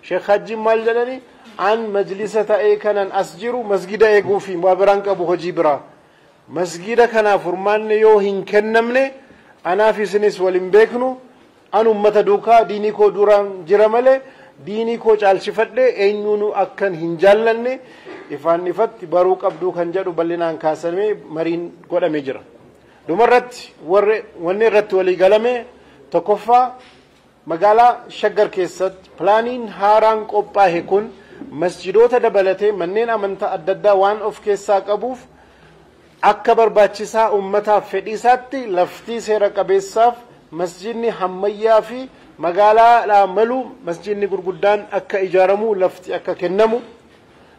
Sheekh Hajjiin maal jedhani? An majlisa ta'ee kanan as jiru masgida eeguu fi waa biraan qabu hojii biraa. Masgida kanaaf furmaanni yoo hin kennamne anaaf isinis wal hin beeknu. An ummata duukaa diinii koo duraan jira malee diinii koo caalchifadhe eenyuunu akkan hin jaallanne ifaan ifatti baruu qabduu kan jedhu bal'inaan kaasamee mariin godhame jira. Dhumarratti warri wanni irratti walii galame, tokkoffaa, magaalaa Shaggar keessatti pilaaniin haaraan qophaa'e kun masjidoota dabalatee manneen amantaa adda addaa waan of keessaa qabuuf, akka barbaachisaa ummataaf fedhiisaatti laftii seera qabeessaaf masjidni hammayyaa fi magaalaadhaa malu, masjidni gurguddaan akka ijaaramu lafti akka kennamu.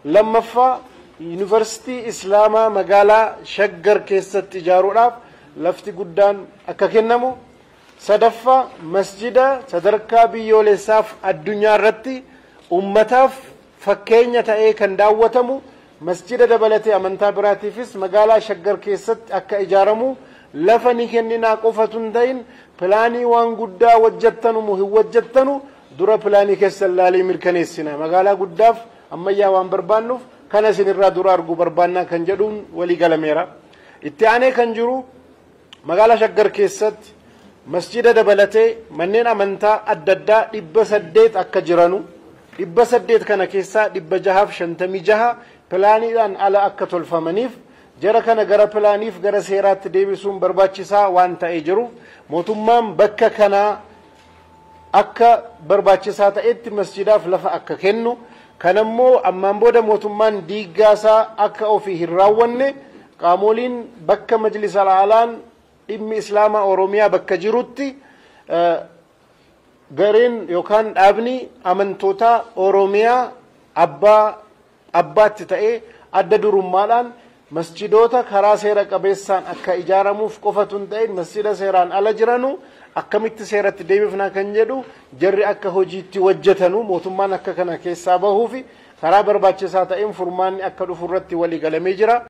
Lammaffaa, yuunivarsiitii islaamaa magaalaa Shaggar keessatti ijaaruudhaaf lafti guddaan akka kennamu. Sadaffaa, masjida sadarkaa biyyoolessaaf addunyaa irratti ummataaf fakkeenya ta'ee kan daawwatamu, masjida dabalatee amantaa biraatiifis magaalaa Shaggar keessatti akka ijaaramu lafa ni kenninaa qofatu hin ta'in, pilaanii waan guddaa hojjettanu mu hin hojjettanu dura pilaanii keessan laalii mirkaneessina, magaalaa guddaaf ammayyaa waan barbaannuuf kana isinirraa dura arguu barbaannaa kan jedhuun walii galameera. Itti aanee kan jiru, magaalaa Shaggar keessatti masjida dabalatee manneen amantaa adda addaa 800 akka jiranu, 800 kana keessaa 656 pilaaniidhaan ala akka tolfamaniif, jara kana gara pilaaniif gara seeraatti deebisuun barbaachisaa waan ta'ee jiruuf, mootummaan bakka kanaa akka barbaachisaa ta'etti masjidaaf lafa akka kennu, kanammoo ammaan booda mootummaan diiggaasaa akka ofii hin raawwanne, qaamoliin bakka majlisa alaalaan dhimmi islaamaa Oromiyaa bakka jirutti gareen yookaan dhaabni amantoota Oromiyaa abbaa abbaatti ta'ee adda durummaadhaan masjidoota karaa seera qabeessaan akka ijaaramuuf qofatu hin ta'in, masjida seeraan ala jiranu akkamitti seeratti deebifnaa kan jedhu jarri akka hojiitti hojjetanu, mootummaan akka kana keessaa bahuu fi karaa barbaachisaa ta'een furmaanni akka dhufu irratti walii galamee jira.